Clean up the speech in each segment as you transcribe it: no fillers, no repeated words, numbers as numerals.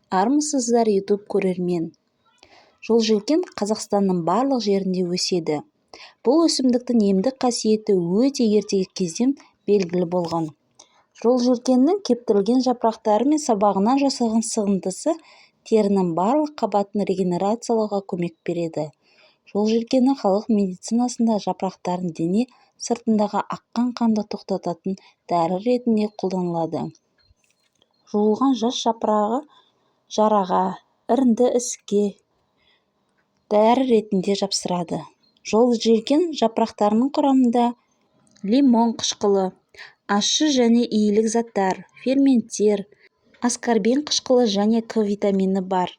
Армысыздар, YouTube көрермен! Жолжелкен Қазақстанның барлық жерінде өседі. Бұл өсімдіктің емдік қасиеті өте ерте кезден белгілі болған. Жолжелкеннің кептірілген жапырақтары мен сабағынан жасалған сығындысы терінің барлық қабатын регенерациялауға көмек береді. Жолжелкеннің халық медицинасында жапырақтарын дене сыртындағы аққан қанды тоқтататын дәрі ретінде қолданылады. Жуылған жас жапырағы жараға, іріңді ісікке дәрі ретінде жапсырады. Жолжелкен жапырақтарының құрамында лимон қышқылы, ащы және иілік заттар, ферменттер, аскорбин қышқылы және К витамині бар.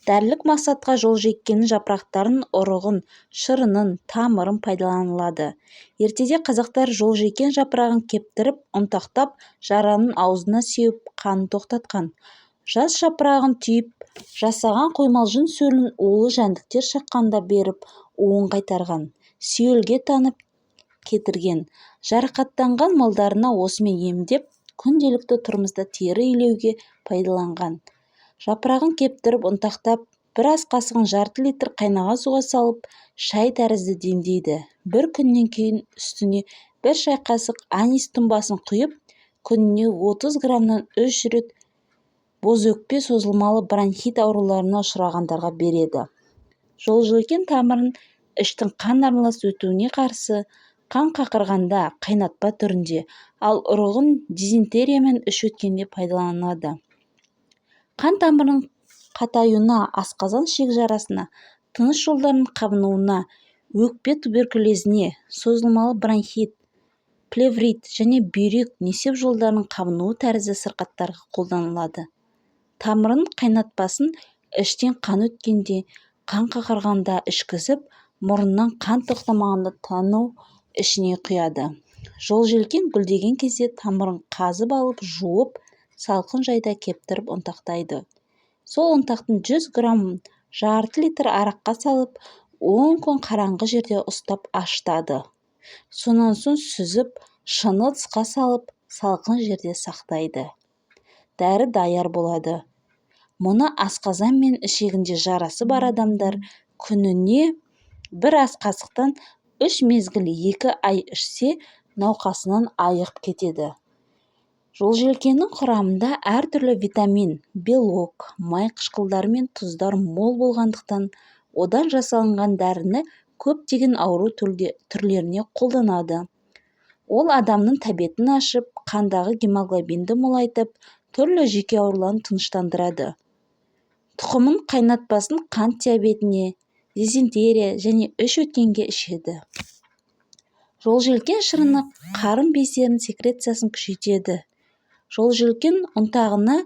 Дәрілік мақсатқа жолжелкеннің жапырақтарын, ұрығын, шырынын, тамырын пайдаланылады. Ертеде қазақтар жолжелкен жапырағын кептіріп, ұнтақтап, жараның аузына сеуіп, қанын тоқтатқан. Жас жапырағын түйіп жасаған қоймалжың сөлін улы жәндіктер шаққанда беріп, уын қайтарған, сүйелге таңып кетірген. Жарақаттанған малдарына осымен емдеп, күнделікті тұрмыста тері илеуге пайдаланған. Жапырағын кептіріп, ұнтақтап, бір ас қасығын жарты литр қайнаған суға салып, шай тәрізді демдейді. Бір күннен кейін үстіне бір шай қасық анис тұнбасын құйып, күніне 30 граммнан 3 рет бозөкпе, созылмалы бронхит ауруларына ұшырағандарға береді. Жолжелкен тамырын іштің қан аралас өтуіне қарсы, қан қақырғанда қайнатпа түрінде, ал ұрығын дизентерия мен іш өткенде пайдаланады. Қан тамырының қатаюына, асқазан-ішек жарасына, тыныс жолдарының қабынуына, өкпе туберкулезіне, созылмалы бронхит, плеврит және бүйрек, несеп жолдарының қабынуы тәрізді сырқаттарға қолданылады. Тамырының қайнатпасын іштен қан өткенде, қан қақырғанда ішкізіп, мұрыннан қан тоқтамағанда танау ішіне құяды. Жолжелкен гүлдеген кезде тамырын қазып алып, жуып, салқын жайда кептіріп ұнтақтайды. Сол ұнтақтың 100 граммын жарты литр араққа салып, 10 күн қараңғы жерде ұстап ашытады. Сонан соң сүзіп, шыны ыдысқа салып, салқын жерде сақтайды. Дәрі даяр болады. Мұны асқазан мен ішегінде жарасы бар адамдар күніне бір ас қасықтан 3 мезгіл 2 ай ішсе, науқасынан айығып кетеді. Жолжелкеннің құрамында әртүрлі витамин, белок, май қышқылдары мен тұздар мол болғандықтан, одан жасалынған дәріні көптеген ауру түрлеріне қолданады. Ол адамның тәбетін ашып, қандағы гемоглобинді молайтып, түрлі жүйке ауруларын тыныштандырады. Тұқымының қайнатпасын қант диабетіне, дизентерия және іш өткенге ішеді. Жолжелкен шырыны қарын бездерінің секрециясын күшейтеді. Жолжелкен ұнтағына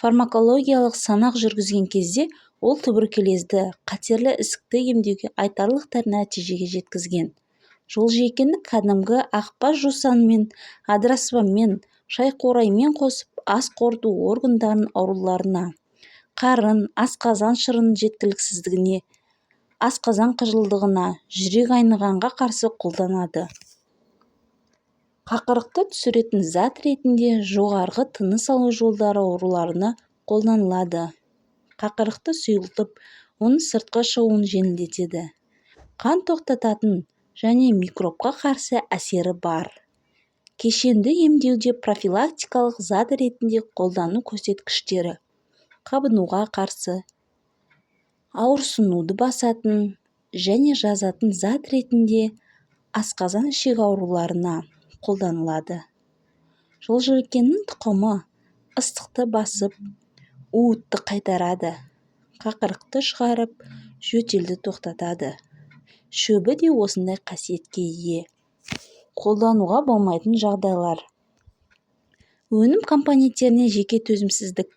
фармакологиялық сынақ жүргізген кезде ол туберкулезді, қатерлі ісікті емдеуге айтарлықтай нәтижеге жеткізген. Жолжелкенді кәдімгі ақбас жусанмен, адыраспанмен, шайқураймен қосып, ас қорыту органдарының ауруларына, қарын, асқазан шырынының жеткіліксіздігіне, асқазан қыжылдығына, жүрек айнығанға қарсы қолданады. Қақырықты түсіретін зат ретінде жоғарғы тыныс алу жолдары ауруларына қолданылады. Қақырықты сұйылтып, оның сыртқа шығуын жеңілдетеді. Қан тоқтататын және микробқа қарсы әсері бар. Кешенді емдеуде профилактикалық зат ретінде қолдану көрсеткіштері: қабынуға қарсы, ауырсынуды басатын және жазатын зат ретінде асқазан-ішек ауруларына қолданылады. Жолжелкеннің тұқымы ыстықты басып, уытты қайтарады, қақырықты шығарып, жөтелді тоқтатады. Шөбі де осындай қасиетке ие. Қолдануға болмайтын жағдайлар: өнім компоненттеріне жеке төзімсіздік.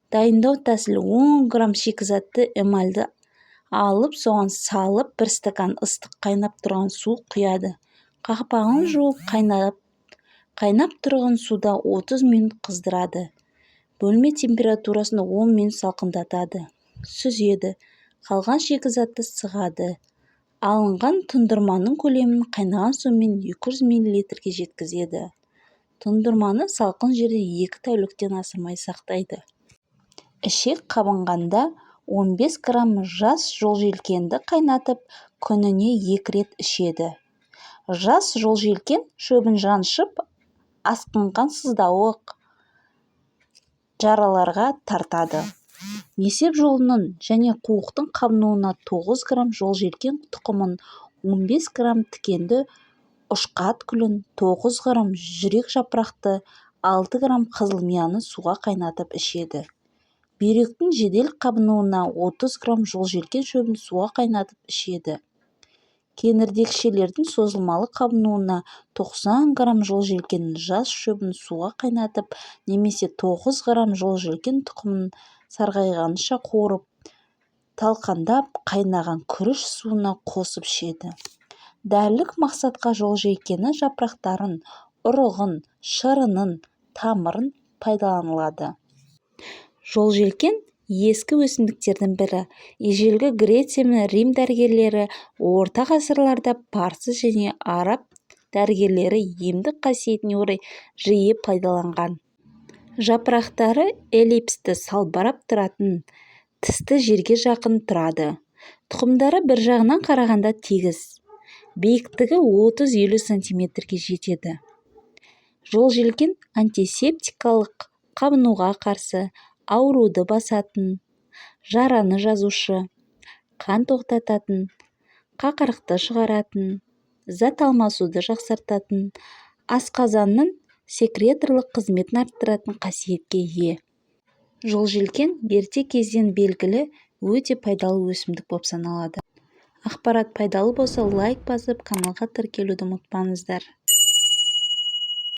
Дайындау тәсілі: 10 грамм шикізатты эмальді алып, соған салып, бір стакан ыстық қайнап тұрған су құяды. Қақпағын жуып, қайнап тұрған суда 30 минут қыздырады. Бөлме температурасында 10 минут салқындатады. Сүзеді. Қалған шикізатты сығады. Алынған тұндырманың көлемін қайнаған сумен 200 миллилитрге жеткізеді. Тұндырманы салқын жерде 2 тәуліктен асырмай сақтайды. Ішек қабынғанда 15 грамм жас жолжелкенді қайнатып, күніне 2 рет ішеді. Жас жолжелкен шөбін жаншып, асқынған сыздауық жараларға тартады. Несеп жолының және қуықтың қабынуына 9 грамм жолжелкен тұқымын, 15 грамм тікенді ұшқат күлін, 9 грамм жүрек жапырақты, 6 грамм қызылмияны суға қайнатып ішеді. Бүйректің жедел қабынуына 30 грамм жолжелкен шөбін суға қайнатып ішеді. Кеңірдекшелердің созылмалы қабынуына 90 грамм жолжелкеннің жас шөбін суға қайнатып немесе 9 грамм жолжелкен тұқымын сарғайғанша қуырып, талқандап, қайнаған күріш суына қосып ішеді. Дәрілік мақсатқа жолжелкеннің жапырақтарын, ұрығын, шырынын, тамырын пайдаланылады. Жолжелкен ескі өсімдіктердің бірі. Ежелгі Греция мен Рим дәрігерлері, орта ғасырларда парсы және араб дәрігерлері емдік қасиетіне орай жиі пайдаланған. Жапырақтары эллипсті салбырап тұратын, тісті жерге жақын тұрады. Тұқымдары бір жағынан қарағанда тегіс. Биіктігі 30-50 сантиметрге жетеді. Жолжелкен антисептикалық, қабынуға қарсы, ауруды басатын, жараны жазушы, қан тоқтататын, қақырықты шығаратын, зат алмасуды жақсартатын, асқазанның секреторлық қызметін арттыратын қасиетке ие. Жолжелкен ерте кезден белгілі өте пайдалы өсімдік болып саналады. Ақпарат пайдалы болса, лайк басып, каналға тіркелуді ұмытпаңыздар.